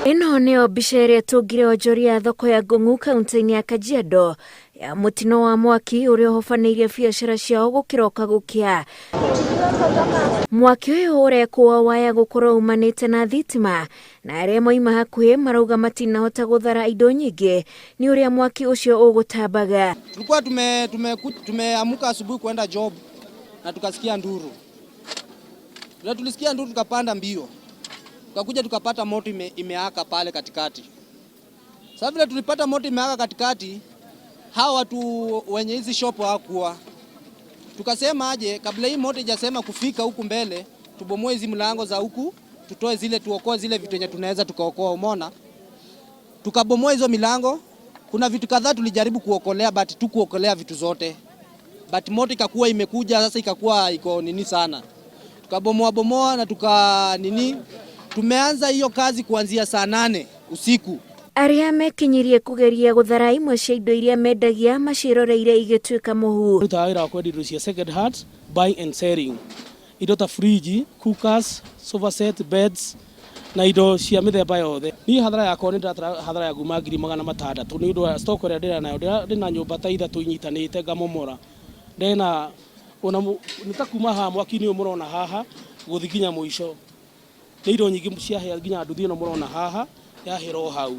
Ĩno nĩyo mbica ĩrĩa ĩtũngire onjoria a thoko ya Ngũng'u kaunti-inĩ ya Kajiado ya mũtino wa mwaki ũrĩa ũhobanĩirie biacara ciao gũkĩroka gũkĩa. Mwaki ũyũ ũrekwo waya gũkorwo umanĩte na thitima na arĩa moima hakuhĩ marauga matinahota gũthara indo nyingĩ nĩ ũrĩa mwaki ũcio ũgũtambaga. Tulikuwa tumeamka asubuhi kwenda job na tukasikia nduru. Na tulisikia nduru tukapanda mbio. Tukakuja tukapata moto imeaka pale katikati. Sasa vile tulipata moto imeaka katikati, hawa watu wenye hizi shop hawakuwa. Tukasema aje, kabla hii moto ijasema kufika huku mbele, tubomoe hizi mlango za huku, tutoe zile, tuokoe zile vitu yenye tunaweza tukaokoa, umeona? Tukabomoa hizo milango. Kuna vitu kadhaa tulijaribu kuokolea but tukuokolea vitu zote. But moto ikakuwa imekuja sasa, ikakuwa iko nini sana. Tukabomoa bomoa na tuka nini, tumeanza hiyo kazi kuanzia saa 8 usiku. Arĩa mekinyirie kũgeria gũthara imwe cia indo iria mendagia maciĩroreire igĩtuĩka mũhu. Rutaga wĩra wa kwendia indo cia second hand, buying and selling, indo ta fridge, cookers, sofa set, beds na indo cia mĩthemba yothe. Niĩ hathara yakwa nĩ ndĩratara hathara ya kuma 600,000 nĩ ũndũ wa stock ĩrĩa ndĩra nayo. Ndĩna nyũmba ta ithatũ inyitanĩte ngamomora ndena ona nĩ ta kuma haha mwaki-inĩ ũyũ mũrona haha gũthiĩ nginya mũico nĩ indo nyingĩ ciahĩa, nginya nduthi ĩno mũrona haha yahĩra o hau.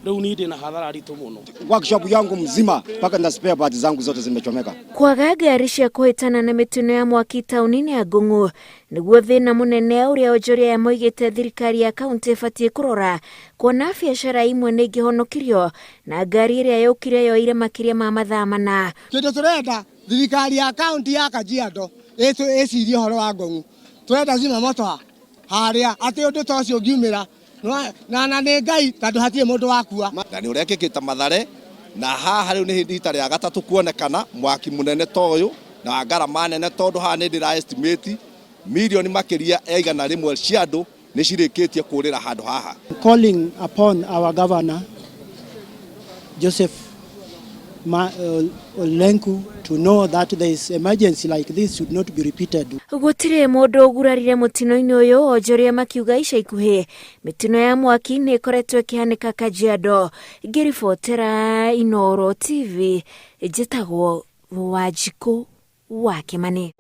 Rĩu niĩ ndĩna hathara ritũ mũno. Workshop yangu mzima mpaka na spare parts zangu zote zimechomeka. Kwaga ngari cia kũhĩtana na mĩtino ya mwaki taũni-inĩ ya Ngũng'u nĩguo thĩna mũnene ũrĩa onjoria aya moigĩte thirikari ya kaunti ĩbatiĩ kũrora, kuona biacara imwe nĩ ingĩhonokirio na ngari ĩrĩa yũkire yoire makĩria ma mathaa 4. Kĩndũ tũrenda thirikari ya kaunti ya Kajiado ĩcirie ũhoro wa Ngũng'u, tũrenda zima moto harĩa atĩ ũndũ ta ũcio ũngiumĩra na nĩ Ngai tondũ hatirĩ mũndũ wakua. Na nĩ ũrekĩkĩte Mathare na haha rĩu nĩ rita rĩa gatatũ kuonekana mwaki mũnene ta ũyũ na wa ngarama nene, tondũ haha nĩ ndĩra estimate mirioni makĩria ya 100 cia andũ nĩ cirĩkĩtie kũrĩra handũ haha. Calling upon our governor Joseph Lenku to know that there is emergency like this should not be repeated. Gũtirĩ mũndũ ũgurarire mũtino-inĩ ũyũ, onjoria makiuga ica ikuhĩ mĩtino ya mwaki nĩ ĩkoretwo ĩkĩhanĩka Kajiado. Ngĩribotera Inooro TV, njĩtagwo Wanjikũ wa Kĩmani.